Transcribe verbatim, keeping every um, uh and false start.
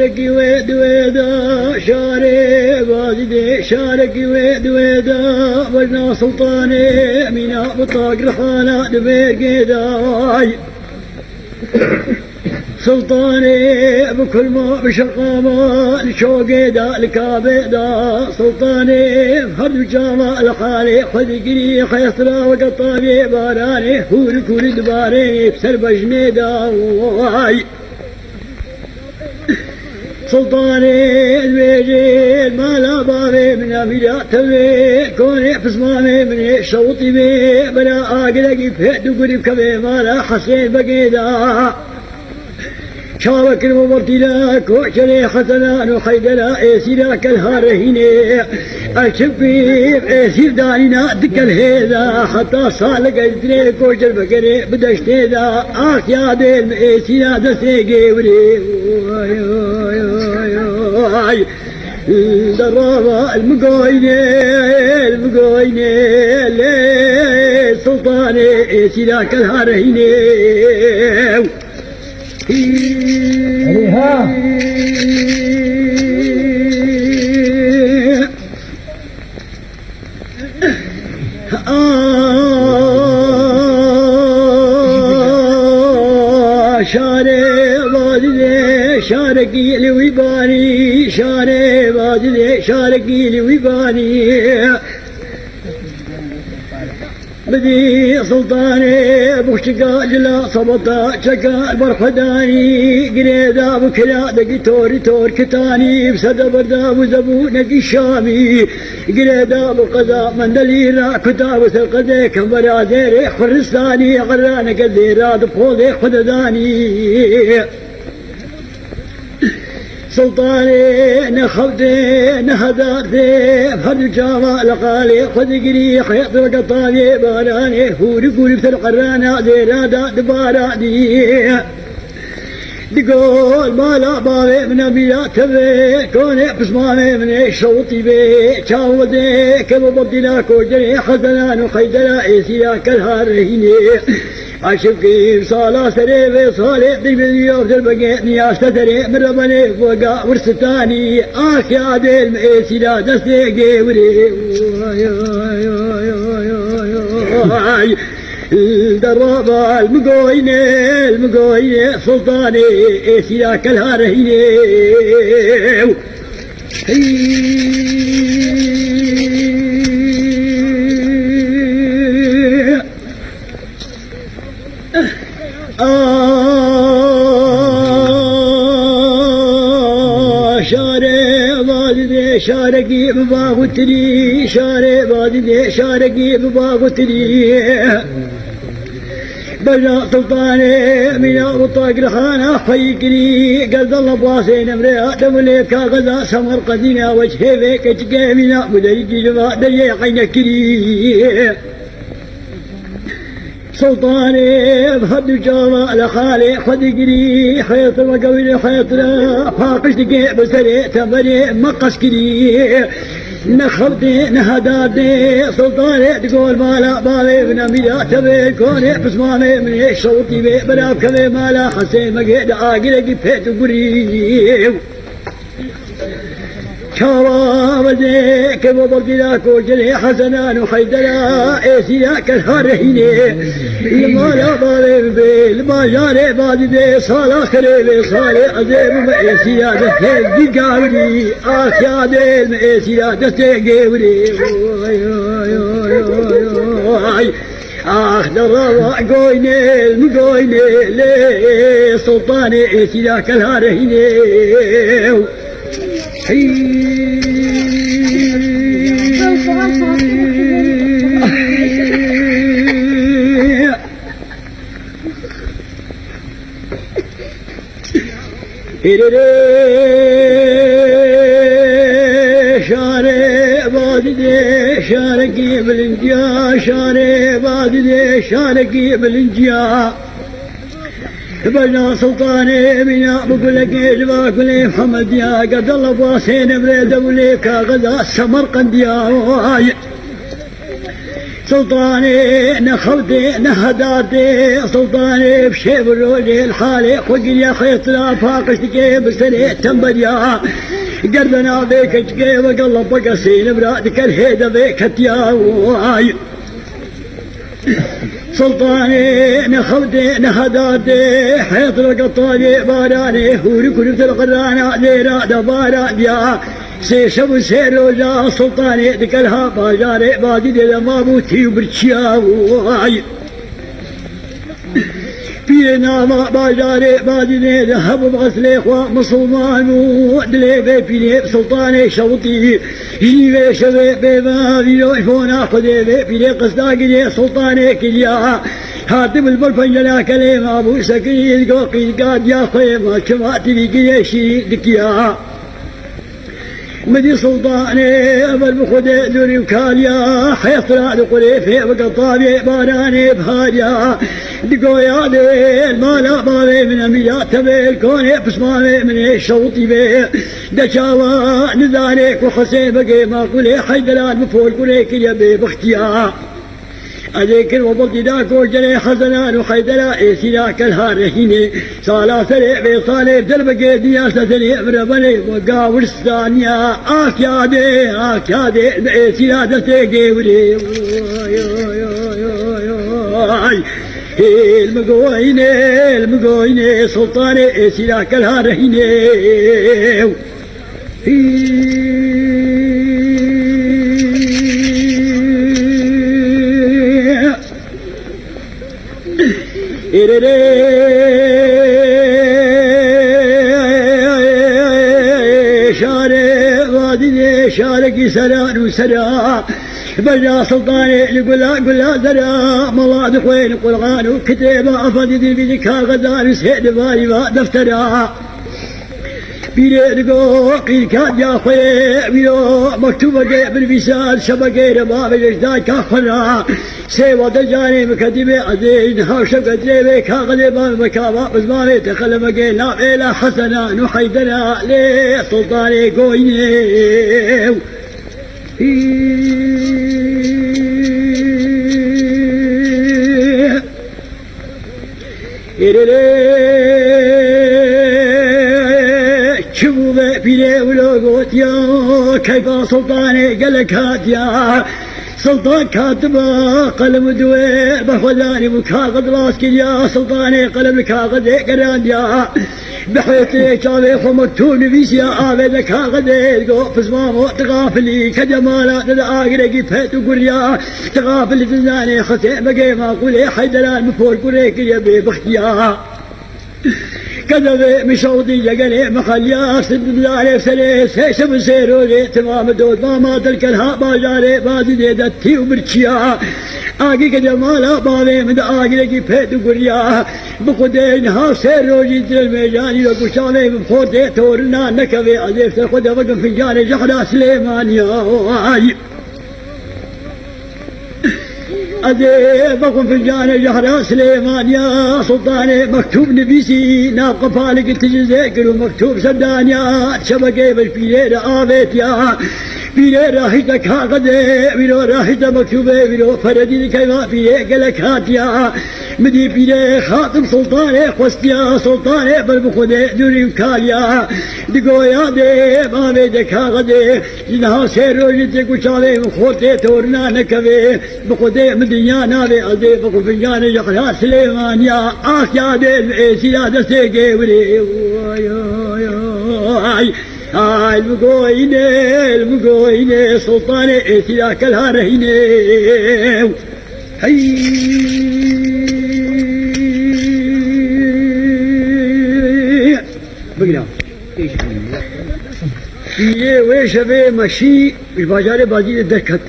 Şarekî wê di wê de şarê bazî dê, şarekî wê di wê de wezna Sultanê Mîna bi tagirxana di mêrgê de. Sultanê bi kulma bi şeqama li çogê de, li kabê de. Sultanê her du çava li halê xwe digirî, xesra weke tavê baranê hûrik hûrik dibarê ser bejnê de. Way! Sultanê dibêjê mala bavê min a mîra tevê, konê pismamê min ê şewitî bê, bera agirekî pê du gurî bikevê mala Hesên Begê de. Çawa kirim û bertîla koçerê Hesenan û Heydera êsîra kelha rehînê. Ez çi bikîm êsîr danîna di kelhê de, heta salek ez dirê koçer bikerê bi deştê de. Ax ya dêl mi êsîra destê gêwirê. Oy, oy, oy, oy. Derava el migoyne, el migoyne, lê Sultanê êsîra kelha rehînê. Erê ha. Aa, şarê vadide, şarekî li wî banî, şarê vadide, şarekî li wî banî. Bidî Sultanê bûxçika cila sabata çeka ber xwe danî, girê da bi kiradekî torî tor kitanî, bi sede berda bi zebûnekî şamî, girê da bi qeza mendelî ra kuta bi ser qezê kembera zêrê xuristanî, xeraneke zêra di polê xwe de danî. Sultanê ne xewtê, ne hedardê, her du çava li qalê xwe digirî, xêt weke tavê baranê, hûrik hûrik ser qerana zêra da dibaranî. Digol mala bavê min a mîra tevê, konê pismamê min ê şewitî bê, çawa dê keve bertîla koçerê Hesenan û Heydera êsîra kelha rehînê. Aşiqî sala serê vê salê, dibê ya ser begê, niyaste serê, min re benê, vega wir sitanî, ax ya dêl mi êsîra destê gêwirê. Ay, ay, ay, ay, ay, ay, ay. Derava el migoyne, el migoyne, Sultanê êsîra kelha rehînê. Şarê vadide şarekî bi baxutirî, şarê vadide şarekî bi baxutirî. Bejna Sultanê Mîna û Tagirxana xweyî kirî, gerdala basê nemrê demulê kaxeza Semerqedîna weç hêvê keçikê Mîna bi derî cîliva deriyê qeyne kirî. Sultanê bi her du çava li xalê xwe digirî, xêtir weke wî lê xêtir e, paqij dike bi serê teberê me qas kirî. Ne xewtê, ne hedardê, Sultanê digol mala bavê min a mîra tevê, konê pismamê min ê şewitî bê, bera bikevê mala Hesê Megê di agirekî pêt û gurî. Çawa wezê keve bertîla koçerê Hesenan û Heydera êsîra kelha rehînê. Li mala bavê bibê, li bajarê vadidê, sala serê vê salê ez ê bime êsîra destê gêwirî. Ax ya dêl mi êsîra destê gêwirî. Oy, oy, oy, oy, oy. Ax derava goyne, mi goyne lê Sultanê êsîra kelha rehînê. Hêrere şarê vadide şarekî bilinciya, şarê vadide şarekî bilinciya. Bejna Sultanê Mîna bi gulekê ji va gulê Hemediya, gerdala basê nemrê dewlê kaxeza Semerqendiya. Ay! Sultanê ne xewdê ne hedardê, Sultanê bi şev û rojê li halê xwe giriya, xêtira paqij dike bi serê temberiya. Gerdena vê keçikê weke lepeke sênibra dike li hêdevê ketiya way. Sultanê ne xewdê ne hedardê, hêtireke tavê baranê, hûrik hûrik dil qirana lêra de barandiya. Sê şev û sê roja Sultanê dike li ha bajarê Bazîdê de mabû tî û birçiya way. Pîrê nava bajarê Bazîdê de hebû bi eslê xwe misilman û dilê vê pîrê Sultanê şewitî. Jî vê şevê bêva vîro îfona Xwedê vê pîrê qesta girê Sultanê kiriya. Hatibû li ber pencera kelê mabû sekirî, digo qîrka diya xwe yê ma çima tirî girê şîrî dikiya. Min dî Sultanê evel bi Xwedê dûrî û kaliya, hêfira di qurê fê weke tavê baranê bihariya. Digoya dê li mala bavê min emîra tevê li konê pismamê min ê şewtî bê. De çawa nizane ku Hesên Begê maqûlê Heyderan bi porkurê kiriye bê bixtiya. Ez ê kir we bildî da goşderê Hesenan û Heydera êsîra kelha rehînê. Sala serê vê salê derbekê dinya sesenê mirebenê we gawir staniya. Ah yadê, ah yadê, bi êsîra destê gêwirê. Ay, hêl mi goyne, hêl mi goyne, Sultanê êsîra kelha rehînê. Hî. Êrêrê şarê vadînê şarekî seran û sera. Beja Sultanê li gula gula zera. Mala dixwên Qur'an û kitêba Efendî dilbî di kaxezan û sê divarî va deftera. Pîrê digo qîrka diya xwe ye, wîro mektûbeke binivîsa, şebekê re bavêje ji dayika xwe re. Sê wade canê min kedî bê ezê, niha şevke dirê wê kaxezê bavê me kava, bi zimanê te xelemekê navê la Hesena nû Heydera lê Sultanê Goyinê. Êrêrê çi bû ve pîrê wilo gotiya, keyfa Sultanê gelek hatiya. Sultan katiba qelem û diwêr berxwedanî bû, kaxez rast kiriya. Sultanê qelem li kaxezê gerandiya. Bi hêtirê çavê xwe mektûb nivîsiya, avête kaxezê, go pizmamo, tu xafilî, ke cemala te di agirekî pêt û guriya, tu xafilî, tu zanê Hesên Begê maqûlê Heyderan bi porkurê kiriye bê bixtiya. Kedevê min şewtî cegerê min xeliya, sindindarê serê sê şev û sê rojê, timamê dotmama dilkelha bajarê Bazîdê de tî û birçiya. Agî ke cemala bavê min di agirekî pêt û guriya. Bi Xwedê niha sê rojî dilmêjanî ve ku çavê min xortê torina nekevê, ez ê ser xwe de vekim fincanê jehra Silêmaniya. Ez ê vekim fincanê jehra Silêmaniya. Sultanê mektûb nivîsî, nav qepalekî tijî zêkir û mektûb serdaniya. Şebekê ve ji pîrê re avêtiya. Pîrê rahîte kaxezê, wîro rahîte mektûbê, wîro peredî dikeva pîrê gelek hatiya. Min dî pîrê xatim Sultanê xwestiya, Sultanê ber bi Xwedê dûrî û kaliya. Digoya dê bavê de kaxedê, ji niha sê rojî tê ku çavê min xortê torina nekevê. Bi Xwedê min dinya navê ez ê bi xwe fincanê jehra Silêmaniya. Ah yadê li êsîra destê gêwirê. Ay, ay, ay. Ay, li goyne, li goyne, Sultanê êsîra kelha rehînê. Hey! Bigira. Pîrê wê şevê meşî ji bajarê Bazîdê derket.